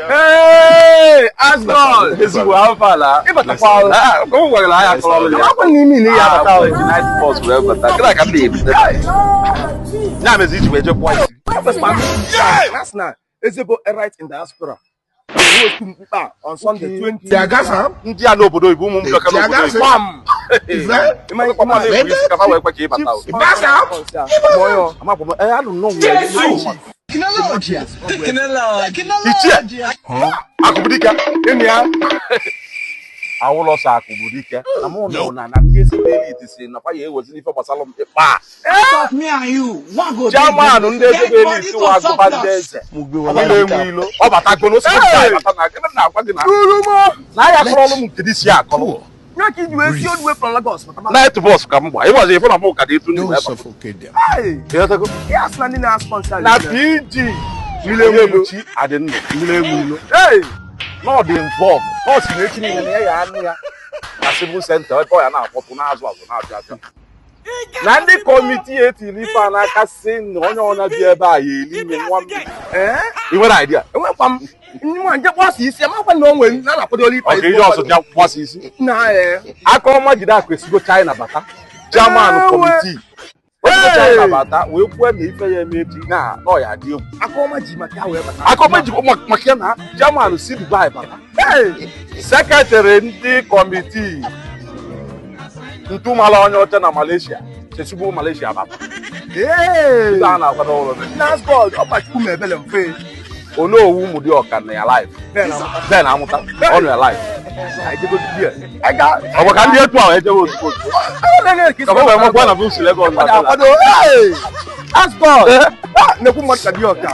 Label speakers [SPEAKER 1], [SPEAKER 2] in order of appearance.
[SPEAKER 1] Hey, Asgard!
[SPEAKER 2] Ezigbo afala.
[SPEAKER 1] Ịbatakwala.
[SPEAKER 2] Ah, ọ gwara anyị akọrọ ya.
[SPEAKER 1] Amakwa na imi na ya abata.
[SPEAKER 2] Ah, night bus wee bata. Kịta ka m na-ebute. Ya mezi iji wee jekwa isi.
[SPEAKER 1] That's na ezigbo right in diaspora. Otu mkpa on Sunday 20.
[SPEAKER 2] Ndị a n'obodo oyibo, ụmụ m ka n'obodo oyibo.
[SPEAKER 1] Gbam!
[SPEAKER 2] Ịmakwa na-ebu isi ka fa wee kwe ka ịbata o.
[SPEAKER 1] Moyo.
[SPEAKER 2] Amakwa m, eh, anụ nnọọ nwere. Ichie! Akụbụdike.
[SPEAKER 1] Ịnụ ya?
[SPEAKER 2] Awụlọsọ Akụbụdike. Na mụ nọ na ndị ezigbo elite si na fa ya ewezi n'ife gbasara m ịkpa.
[SPEAKER 3] Stop me and you. One go
[SPEAKER 2] Chairman ndị ezigbo
[SPEAKER 3] Get money
[SPEAKER 2] elite
[SPEAKER 3] to
[SPEAKER 2] wụ agụba ndị
[SPEAKER 3] surplus.
[SPEAKER 2] eze. Ọ na-enwe ilo. Ọ batago n'osisi bata na gịnị na-agwa gị na
[SPEAKER 1] Urumo!
[SPEAKER 2] na ya akọrọlụ m nke dị si akọrọ.
[SPEAKER 1] Ya ka iji wee si all the way from Lagos.
[SPEAKER 2] Night bus ka m gba. Ịgbazi ịfụ na mụ ka dị etu ndị
[SPEAKER 4] Don't
[SPEAKER 2] wee bata.
[SPEAKER 4] suffocate them.
[SPEAKER 1] Hey!
[SPEAKER 2] Ịghọtago?
[SPEAKER 1] Ya sị na ndị na-sponsor.
[SPEAKER 2] Na PG mmiri enwe egbuchi adị ndụ mmiri enwe ilo.
[SPEAKER 1] Hey!
[SPEAKER 2] Na ọ dị involve. Na ọ si na echi niile na ya ya anụ ya na civil center ebe ọ ya na-akpọtụ na-azụ azụ na-abịa abịa. Na ndị committee etiri ife a n'aka si na onye ọna bi ebe a ya eli ime nwa mmiri.
[SPEAKER 1] Eh?
[SPEAKER 2] Ị nwere idea?
[SPEAKER 1] Enwekwa m nwa nje kpọsị isi, amakwa na o nwere na na-akwadola ife.
[SPEAKER 2] Ọ ka ihe ọzọ ya gbasa isi.
[SPEAKER 1] Na eh.
[SPEAKER 2] Aka ọma jide akụ esigo China bata. Chairman
[SPEAKER 1] Ewe.
[SPEAKER 2] committee. Esigo China bata wee kwuo na ife ya eme echi na ọ ya dị egwu.
[SPEAKER 1] Aka ọma ji maka ya wee bata.
[SPEAKER 2] Aka ọma jikwa maka ya na chairman si Dubai bata.
[SPEAKER 1] Hey!
[SPEAKER 2] Secretary ndị committee ntụmala onye ọcha na Malaysia chesigbo Malaysia bata.
[SPEAKER 1] Hey!
[SPEAKER 2] Ndị a na-akwado ụlọ
[SPEAKER 1] Nasgod, ọ kpachukwu m ebele mfe.
[SPEAKER 2] Onowu Ụmụdịọka na ya live.
[SPEAKER 1] Ben amụta.
[SPEAKER 2] Ben amụta ọ nọ ya live.
[SPEAKER 1] Anyị jego bie. Anyị ga
[SPEAKER 2] Ọ bụ ka ndị etu ahụ ejewe ozugbo ozugbo. Ka ọ wee makwa na bụsụ Lagos.
[SPEAKER 1] Akwado. Hey! Asgod! Ah, nekwu mmadụ ka dị ọka.